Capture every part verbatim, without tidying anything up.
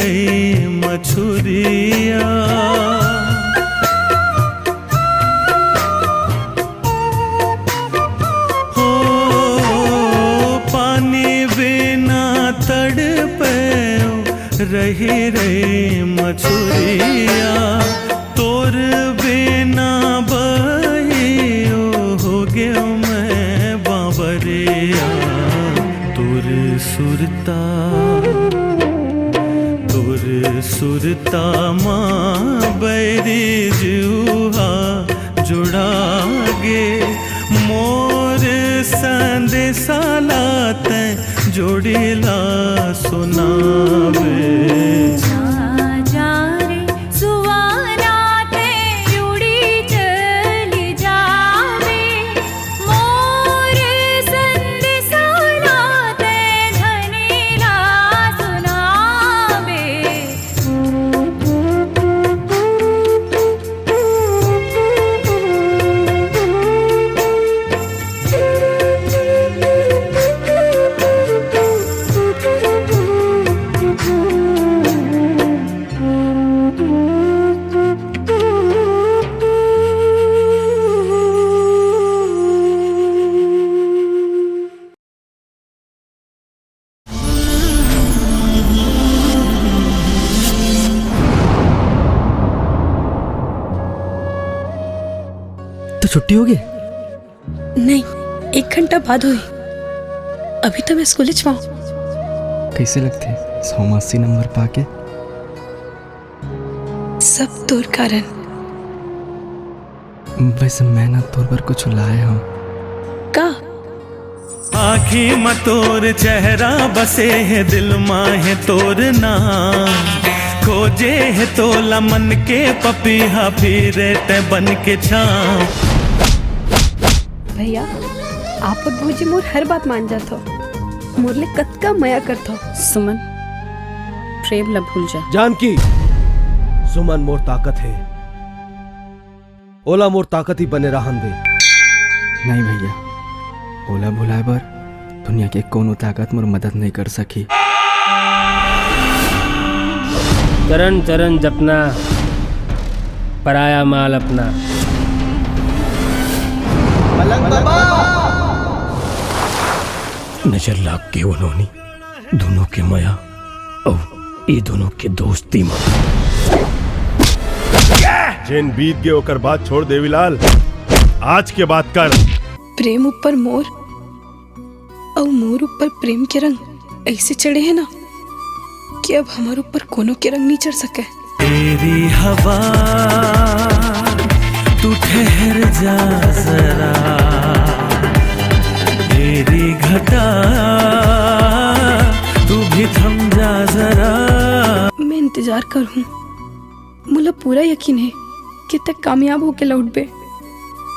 ए मछुरिया। हो पानी बिना तड़पे रही रे मछुरिया, तोर बिना बहियो हो गयो मैं बाबरिया। तोर सुरता, तोर सुरता माँ बैरी जुहा जुड़ागे, मोर संदेशा ला तैं जोड़ी ला सुनावे। जा, जा रे सुवाना तैं उड़ी चली जावे, मोर संदेशा ला तैं धनी ला सुनावे। तो छुट्टी होगे? नहीं, एक घंटा बाद होही। अभी तो मैं स्कूल च हंव। कइसे लगथे सौ में अस्सी नंबर पाके? सब तोर कारण। वैसे मैं ना तोर बर कुछ लाए हंव। का? आँखी म तोर चेहरा बसे हे, दिल म हे तोर नाम। खोजे हे तोला मन के पपीहा, फिरे तैं बन के छाँव। भैया, आप अउ भौजी मोर हर बात मान जाथव। मोर ले कतका मया करथव। सुमन, प्रेम ला भूल जा। जानकी, सुमन मोर ताकत हे। ओला मोर ताकत ही बने रहन दे। नहीं भैया, ओला भुलाए बर दुनिया के कोनो ताकत मोर मदद नहीं कर सकी। चरण चरण जपना, पराया माल अपना। नजर लाग गे ओ नोनी, दूनों के मया अउ ए दूनों के दोस्ती म। जेन बीत गे ओकर बात छोड़ देवीलाल, आज के बात कर। प्रेम ऊपर मोर अउ मोर ऊपर प्रेम के रंग अइसे चढ़े हे ना कि अब हमर ऊपर कोनो के रंग नइ चढ़ सकय। ए रे हवा, तू ठहर जा जरा। ए रे घटा, तू भी थम जा जरा। मैं इंतजार करहूँ। मोला पूरा यकीन हे कि तैं कामयाब होके लौटबे।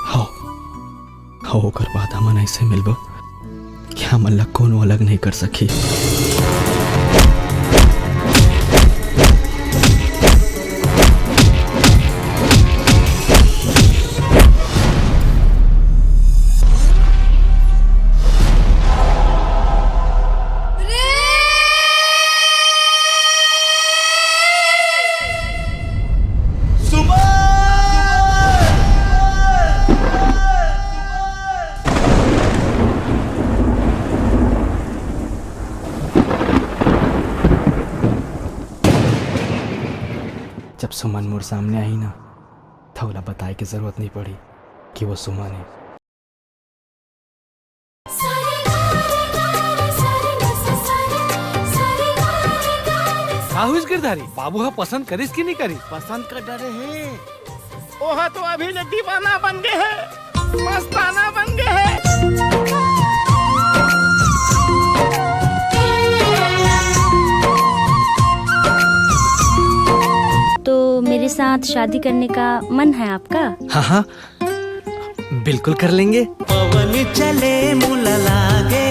हव, हव, ओकर बाद हमन अइसे मिलबो कि हमन ला कोनो अलग नहीं कर सकी। जब सुमन मोर सामने आही ना, त ओला बताए के जरूरत नहीं पड़ी कि वो सुमन हे। का होइस गिरधारी, बाबू ह पसंद करिस कि नहीं करिस? पसंद कर डरे हे। ओहा तो अभी ले दीवाना बन गे हे, मस्ताना बन गे हे। तो मेरे साथ शादी करने का मन है आपका? हाँ, हाँ, बिल्कुल कर लेंगे। पवन चले मुला लागे,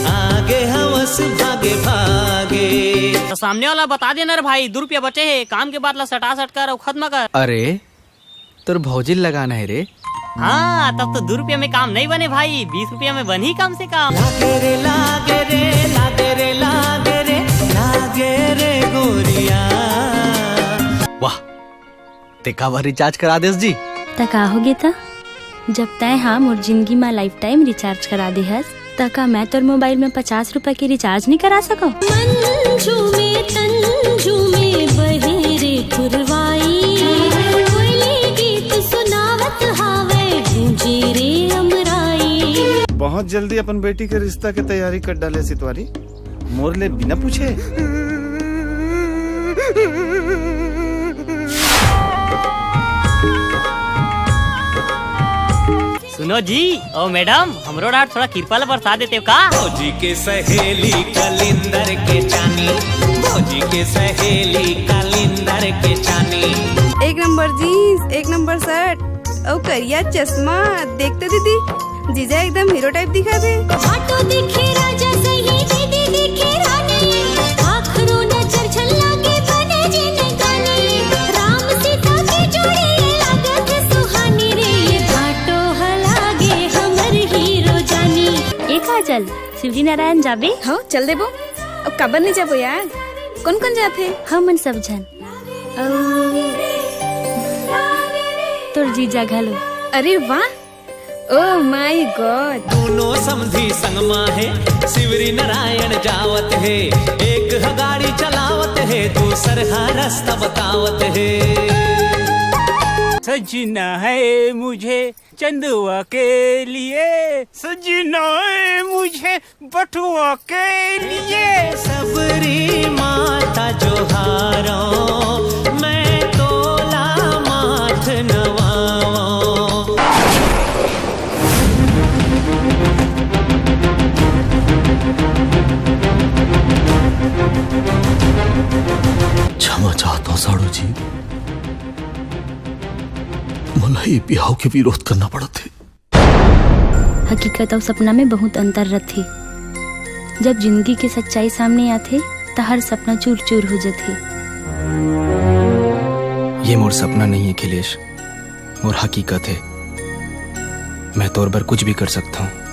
आगे हवस भागे भागे। तो सामने वाला बता देना रे भाई, दू रुपया बचे हे, काम के बाद ला सटा सट कर अउ खत्म कर। अरे, तोर भौजी ल लगाना हे रे। हाँ, तब तो दू रुपया में काम नहीं बने भाई, बीस रुपया में बनही कम से कम। लागे रे, लागे रे, लागे रे, लागे रे, लागे वाह, ते काबर रिचार्ज करा देस जी? त का होगे त? जब तैं हा मोर जिंदगी मा लाइफ टाइम रिचार्ज करा दे हस, त का मैं तोर मोबाइल में पचास रुपए के रिचार्ज नहीं करा सकव? मंजू में तंजू में बहे रे पुरवाई, कोयली गीत सुनावत हावे गूंजे रे अमराई। बहुत जल्दी अपन बेटी के रिश्ता के तैयारी कर डाले सितवारी, मोर ले बिना पूछे। सुनो जी, ओ मैडम, हमरो डार थोड़ा किरपा ला बरसा देते हो का? भौजी के सहेली कलिंदर के चानी, भौजी के सहेली कलिंदर के चानी। एक नंबर जीन्स, एक नंबर शर्ट, अउ करिया चश्मा। देख तो दीदी, जीजा एकदम हीरो टाइप दिखत हे। भाटो दिखे राजा सही, दीदी दिखे रानी। आखरो नजर झल्ला के बने जिनगानी। राम सीता के जोड़ी ये लागत सुहानी रे। ये भाटो हलागे हमर हीरो जानी। ए काजल, शिवरी नारायण जाबे? हाँ, चल देबो। अब काबर नहीं जाबो यार? कौन कौन जाथे? हमन सब झन। अउ तोर जीजा घलो। अरे वाह, ओ माय गॉड। दोनों समधी संगमा हे, शिवरी नारायण जावत हे, एक ह गाड़ी चलावत हे, दूसर ह रास्ता बतावत हे। सजना है मुझे चंदवा के लिए, सजना है मुझे बटुआ के लिए। सबरी माता जोहारो, मैं तोला माथ नवाओ। क्षमा चाहता हूँ साड़ू जी, मोला ये बिहाव के विरोध करना पड़त हे। हकीकत अउ सपना में बहुत अंतर रथे। जब जिंदगी के सच्चाई सामने आथे, त हर सपना चूर-चूर हो जथे। ये मोर सपना नहीं है खिलेश, मोर हकीकत है। मैं तोर बर कुछ भी कर सकता हूँ।